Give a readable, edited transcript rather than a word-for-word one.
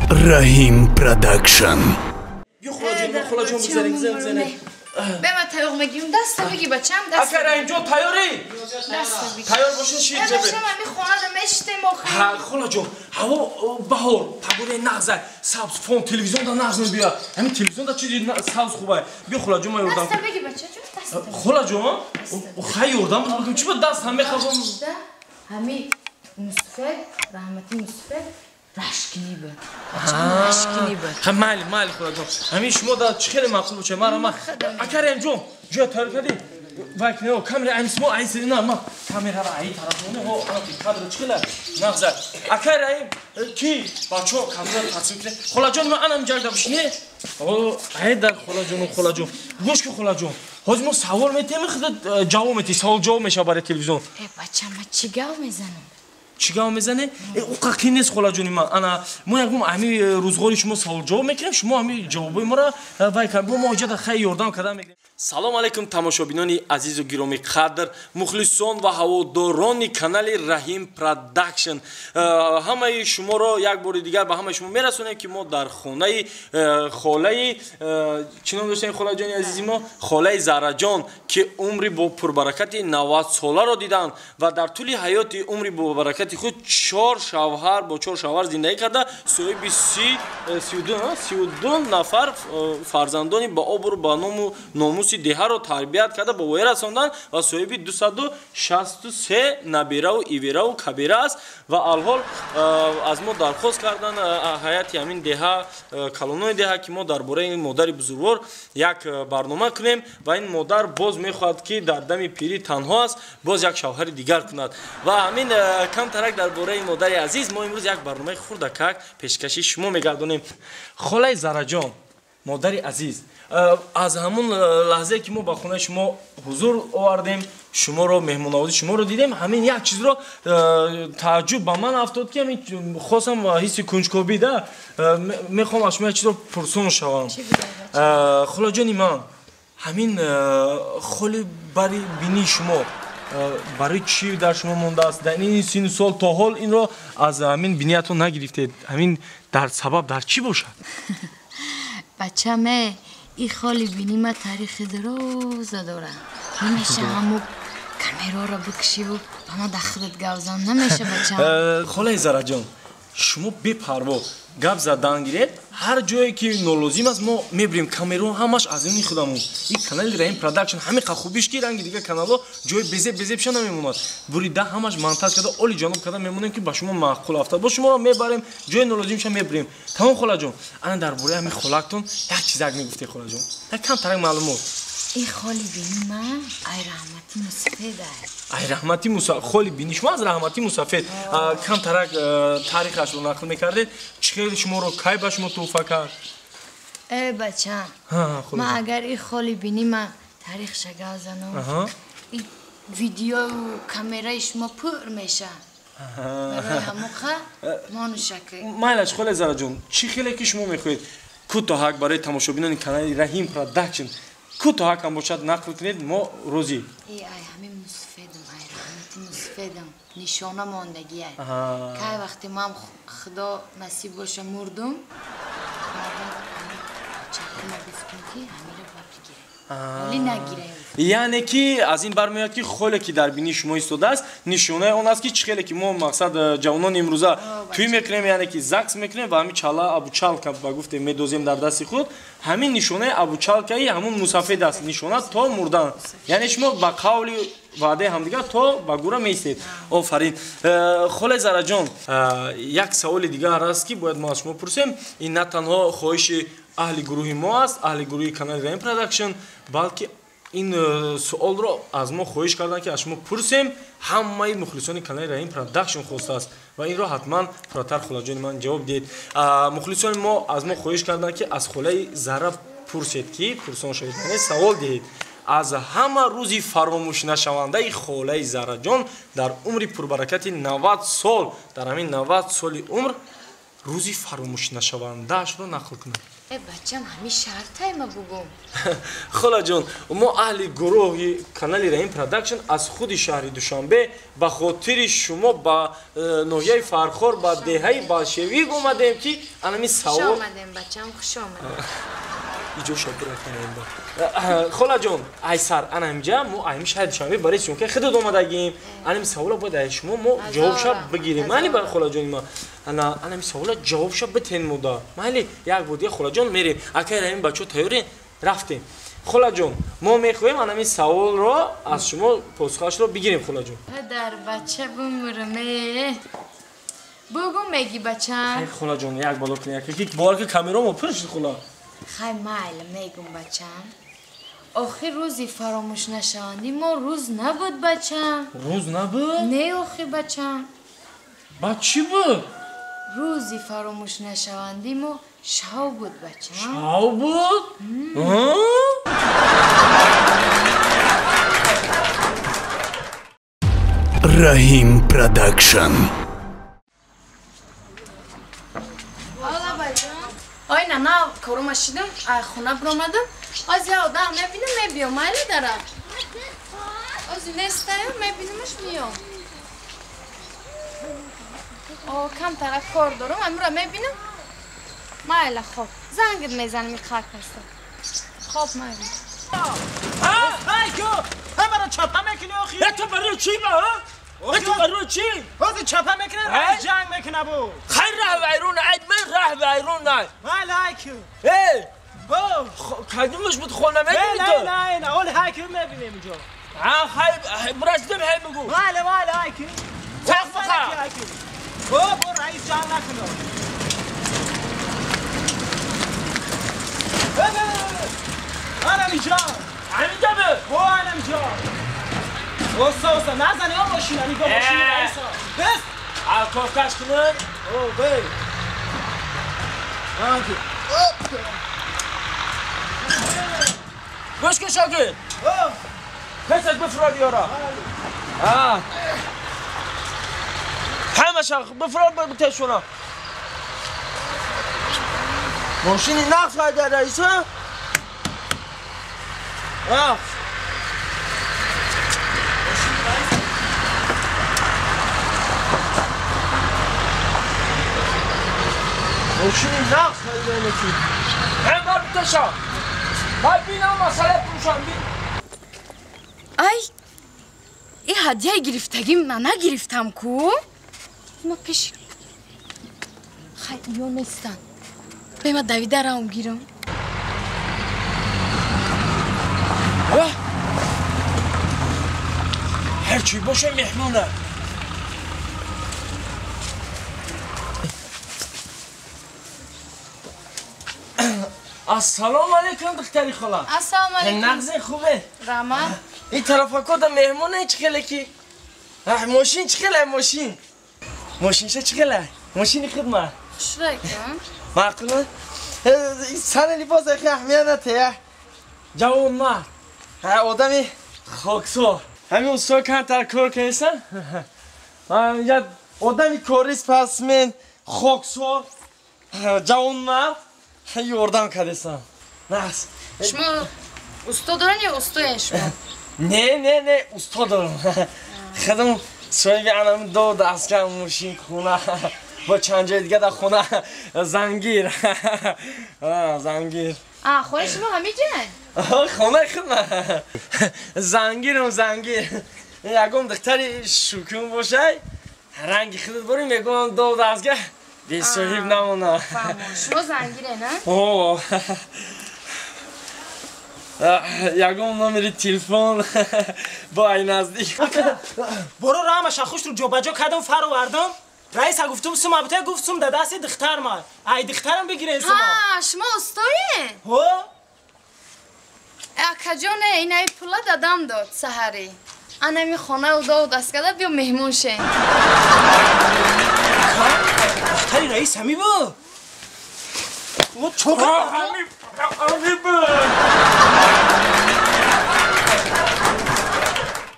Раҳим Продакшн. Холаҷон, бигзарем, бигзарем. Бе ма тайёқ мегирам, даста биги, бачам, даста. Ака Раҳимҷон, тайёрӣ? Даста биги. Тайёр бошин, шир ҷабе. Бачам, ами хонада мешитем охи. Ҳа, холаҷон, ҳаво баҳор, погодаи нағза, сабз фон, телевизионда нағз мебиёяд. Ҳамин телевизионда чизи сабз хубай. Биё, холаҷон, ман ёрдам. Даста биги, бачаҷон, даста. Холаҷон, хай ёрдам бикун, чӣ ба даст ҳам мехоҳам? Ҳами Мустафо, раҳмати Мустафо рашкини буд. Рашкини буд. Ха, майли, майли, холаҷон. Ҳамин шумо да чӣ хеле маъқул бошад. Мара ма. Ака Раҳимҷон, ҷоя тайёр кардӣ? Вай кино, камера айнис мо айнис на ма камерара ай тарафоне ҳо кадр чӣ хеле нағза. Ака Раҳим, ки бачо камера тасвир кунед. Холаҷон, ман анам ҷагда бишине. О, ай дар холаҷону холаҷон. Гӯш ки, холаҷон. Ҳозир мо савол метиҳем, худат ҷавоб метиҳӣ. Савол ҷавоб мешавад барои телевизион. Э, бача, ман чӣ гап мезанам? Чӣ гап мезане? Э, уқа қин нест, холаҷони ман. Ана мо ягон ҳами рӯзғори шумо савол ҷавоб мекунем, шумо ҳами ҷавобои моро вай кар. Бо мо иҷода хай ёрдам карда мегирем. Салом алайкум, тамошобинони азизу гиромӣ қадр, мухлисон ва ҳаводорони канали Раҳим Продакшн. Ҳамаи шуморо як бори дигар ба ҳамаи шумо мерасонем, ки мо дар хонаи холаи, чӣ ном доштем, холаҷони азизи мо, холаи Заҳраҷон, ки умри бо пурбаракати 90 соларо диданд ва дар тӯли ҳаёти умри бобаракати худ чор шавҳар, бо чор шавҳар зиндагӣ карда, соҳиби 32 нафар фарзандони ба обру, ба ному номуси деҳаро тарбият карда, ба воя расонданд ва соҳиби 263 набираву ивираву кабира аст. Ва алҳол аз мо дархост карданд ҳайати ҳамин деҳа, калонои деҳа, ки мо дар бораи ин модари бузургвор як барнома кунем. Ва ин модар боз мехоҳад, ки дар дами пирӣ танҳо аст, боз як шавҳари дигар кунад. Ва ҳамин камтарак дар бораи модари азиз мо имрӯз як барномаи хурдакак пешкаши шумо мегардонем. Холаи Заҳраҷон, модари азиз, аз ҳамун лаҳзае ки мо ба хонаи шумо ҳузур овардем, шуморо, меҳмоннавозии шуморо дидем, ҳамин як чизро тааҷҷуб ба ман афтод, ки ҳамин хостам, ҳисси кунҷкобӣ да, мехоҳам аз шумо як чизро пурсон шавам. Холаҷони ман, ҳамин холи бари бинии шумо барои чӣ дар шумо мондааст? Дар ин сину сол то ҳол инро аз ҳамин биниятон нагирифтед. Ҳамин дар сабаб дар чӣ бошад? Бачаме, и холи бини ма таърихи дароза дора. Намеша ҳамо камераро бикшиву ама дар худат гап зан, намеша, бачам. Холаи Заҳраҷон, шумо бепарво гап задан гиред. Ҳар ҷое ки нолозим аст, мо мебирем. Камерао ҳамаш аз ини худамон. Ин канали Раҳим Продакшн ҳамин қа хубиш, ки ранги дигар каналҳо ҷои безеб безебша намемонад, бурида ҳамаш монтаж карда, оли ҷаноб карда мемонем, ки ба шумо маъқул афтад. Бо шуморо мебарем, ҷои нолозимша мебирем. Тамом, холаҷон. Ана дар бораи ҳамин холактон як чизак мегуфте, холаҷон, як камтарак маълумот. И холи бини ман ай раҳмати мусафед ай. Ай раҳмати муса, холи бини шумо аз раҳмати мусафед. Камтарак таърихашро нақл мекардед, чӣ хел шуморо, кай ба шумо тӯҳфа кард? Э, бачам, ман агар и холи бини ман таърихша гап занам, и видеою камераи шумо пур меша. Барои ҳамоқа монушака. Майлаш, холе Заҳраҷон, чӣ хеле ки шумо мехоҳед, кӯтоҳак барои тамошобинони канали Раҳим Продакшн кӯтоҳак ҳам бошад, нақл кунед, мо розӣ. Э, ай ҳамин мусафедам, ай раҳмати мусафедам нишона мондагӣ ай. Кай вақте ман, худо насиб боша, мурдум, чакума гуфтум, ки ҳамира ба бигирем, вале нагирем. Яъне ки аз ин бармеояд, ки холе ки дар бинии шумо истодааст, нишонаи он аст, ки чӣ хеле ки мо, мақсад, ҷавонони имрӯза тӯй мекунем, яъне ки ЗАГС мекунем ва ҳамин чала, обручалка ба гуфте, медозем дар дасти худ, ҳамин нишонаи обручалкаи ҳамун мусафед аст, нишона то мурдан. Яъне шумо ба қавли ваъдаи ҳамдигар то ба гура меистед. Офарин, холе Заҳраҷон. Як саволи дигар аст, ки бояд мо аз шумо пурсем. Ин на танҳо хоҳиши аҳли гурӯҳи мо аст, аҳли гурӯҳи канали Раҳим Продакшн, балки ин суолро аз мо хоҳиш карданд, ки аз шумо пурсем. Ҳамаи мухлисони канали Раҳим Продакшн хостааст ва инро ҳатман пурратар, холаҷони ман, ҷавоб диҳед. Мухлисони мо аз мо хоҳиш карданд, ки аз холаи Зарра пурсед, ки пурсон шавед, яъне савол диҳед: аз ҳама рӯзи фаромӯшнашавандаи холаи Зарраҷон дар умри пурбаракати 90 сол, дар ҳамин 90 соли умр рӯзи фаромӯшнашавандаашро нақл кунад. Бачам ҳамин шаҳртай ма бугум. Холаҷон, мо аҳли гурӯҳи канали Раҳим Продакшн аз худи шаҳри Душанбе ба хотири шумо ба ноҳияи Фархор ба деҳаи Болшевик омадем ки анами савол. Хуш омадем бачам, хуш омадем. Иҷо шабурафтанем. Холаҷон, айсар ана ҳамҷа мо ҳамин шаҳри Душанбе барои съёмка худат омадагим. Анами савола бояд аз шумо мо ҷавобша бигирем. Майли ба холаҷони ма. Ана анами савола ҷавобша битен мода. Майли як бор дига холаҷон мерем. Акай Раҳим бачаҳо тайёрен? Рафтем. Холаҷон, мо мехоҳем анами саволро аз шумо посухашро бигирем холаҷон. Падар бача бумрам. Бугум меги бачам. Хай холаҷон, як бало кунед, як бовар ки камерамо пур шуд хола. Хай майли мегум бачам. Охир рӯзи фаромӯшнашавандӣ мо рӯз набуд бачам. Рӯз набуд? Не охир бачам. Ба чӣ буд? Рӯзи фаромӯшнашавандӣ мо шав буд бачам. Шав буд? Раҳим Продакшн. Ой, нана, корума шидам, ай хона биромадам. Оз я одам мебинам, мебиём, майли дара. Оз нестаю, мебинамаш, миём. О, камтара кор дорам, амра мебинам. Майла, хоб. Зангит мезанам, иқар каста. Хоб, майли. Ай, ку! Ҳамаро чапа мекунӣ охи? Ту барои чӣ ба, ҳа? ту барои чӣ? Ҳозир чапа мекунад, раис ҷанг мекунад бу. Хай раҳ вайрон най, ман раҳ вайрон най. Майли ай ку. Э! Бо! Кадомаш буд хона мебинӣ ту? Не, не, оли ҳай ку мебинем инҷо. Ҳа, хай расидам ҳай бигӯ. Майли, майли ай ку. Сахт бихо. Бо, бо раис ҷанг накунад. Анам инҷо. Ҳаминҷо бу. Бо анам инҷо. Оста, оста, назани о мошина, нигоҳ мошини раиса. Бес! Кофкаш кунад? О, бей. Анки. Гӯш кун шогирд. Песак бифурод ёра. Ҳамаша бифурод битешона. Мошини нақс хайда раиса? Мошини нақс хайда инеки. Ҳам бар битеша. Ман бинам масъала пуршам бин. Ай, и ҳадияи гирифтагим на нагирифтам ку? Ма пеш. Хай, ё нестан. Бема давида раум гирам. Ҳар чӣ боша меҳмона. Ассалому алайкум духтари хола. Ассалому алайкум. Нағзе хубе? Раҳмат. Ин тарафакода меҳмоне чӣ хеле ки? Мошин чӣ хеле мошин? Мошинша чӣ хеле? Мошини хидма. Хушракам. Маъқул? Сани либос ахи аҳамият натея. Ҷавонмард. Одами хоксор. Ҳамин усто камтар кор кардесан? Як одами корист пасмен, хоксор, ҷавонмард. Ёрдам кардесан. Нағз. Шумо усто дорен ё устоен шумо? Не, не, не, усто дорам. Худам соҳиби анам ду дастгоҳ мошин хона бо чанд ҷои дига дар хона зангир. Зангир. Хонаи шумо ҳамин ҷай? Хонаи худма. Зангирам, зангир. Ягон духтари шукун бошай, ранги худат борӣ мегӯям ду дастгоҳ бесоҳиб намона. Шумо зангире, на? О. Ягон номери телефон бо ай наздик. Боро рамаша хушру ҷобаҷо кардам, фаровардам. Раиса гуфтум сума бите, гуфт сум да дасти духтар ма. Ай духтарам бигирен сума. Ҳа, шумо устоен? Ҳо? Акаҷоне, инаи пула дадам дод саҳарӣ. Анами хонау дод аскада биё меҳмон шен. Духтари раис ҳами бу? О, чо кард? Ҳами бу.